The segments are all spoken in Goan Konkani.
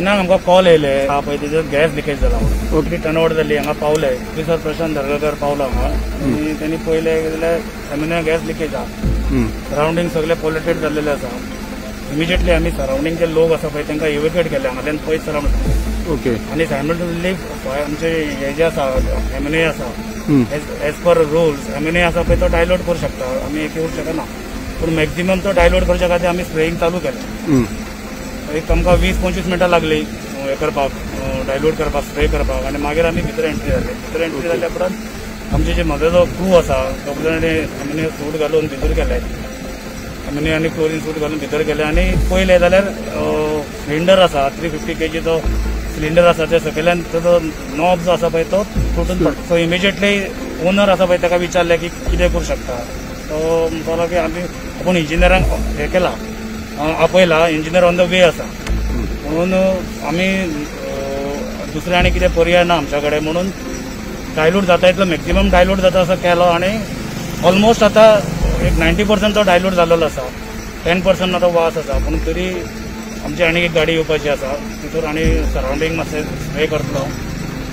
3 आमकां कॉल येयले हा पळय तेजो गॅस लिकेज जाला म्हणून. ओके, टर्नओवर जाली हांगा पावले ऑफिसर प्रशांत दर्गाकर पावलो हांगा आनी तेणी पळयलें जाल्यार एमोनिया गॅस लिकेज आहा, सरावंडींग सगळे पोल्युटेड जाल्लेले आसा. इमिजिएटली आमी सरावंडींग जे लोक आसा पळय तांकां इवेक्युएट केले हांगांतल्यान पयस सरा म्हणून. ओके, आनी सायमल्टेनियसली आमचे हे जे आसा एमोनिया आसा एज पर रुल्स एमोनिया आसा पळय तो डायल्यूट करूं शकता, आमी एक करूं शकना, पूण मॅक्झिमम तो डायल्यूट करच्या खातीर आमी स्प्रेईंग चालू केलें. एक आमकां 20-25 मिनटां लागली हे करपाक, डायल्यूट करपाक, स्प्रे करपाक. आनी मागीर आमी भितर एंट्री जाले. भितर एंट्री जाल्या उपरांत आमचे जे म्हजो जो क्रू आसा दोग जाणांनी एमोनिया सूट घालून भितर गेले, एमोनिया आनी क्लोरीन सूट घालून भितर गेले आनी पळयलें जाल्यार सिलिंडर आसा 350 kg cylinder आसा ते सकयल्यान ताजो नॉब जो आसा पळय तो तुटून पडटा. सो इमिजिएटली ओनर आसा पळय ताका विचारलें की कितें करूं शकता, तो म्हणपाक की आमी आपूण इंजिनियरांक हें केला, आपयला, इंजिनियर ऑन the way आसा म्हणून आमी दुसरें आनी कितें पर्याय ना आमच्या कडेन म्हणून डायल्यूट जाता इतलो मॅक्झिमम डायल्यूट जाता असो केलो आनी ऑलमोस्ट आतां एक 90% तो डायल्यूट जाल्लो आसा, 10% आतां वास आसा, पूण तरी आमची आनी एक गाडी येवपाची आसा तितूर आनी सरावंडींग मातशें स्प्रे करतलो,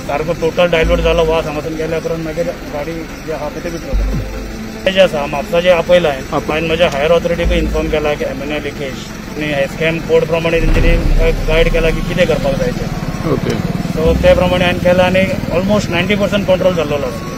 सारको टोटल डायल्यूट जालो वास हांगासून गेल्या उपरांत मागीर गाडी जी आहा पळय ते भितर जे आसा म्हापसा जे आपयला हांवें म्हज्या हायर ऑथॉरिटीकूय इन्फॉर्म केला की एमोनिया लिकेज आनी एसकेएम कोड प्रमाणे तेंच्यांनी म्हाका गायड केला की कितें करपाक जाय तें. ओके, सो ते प्रमाणे हांवें केलां आनी ऑलमोस्ट 90% कंट्रोल जाल्लो आसा.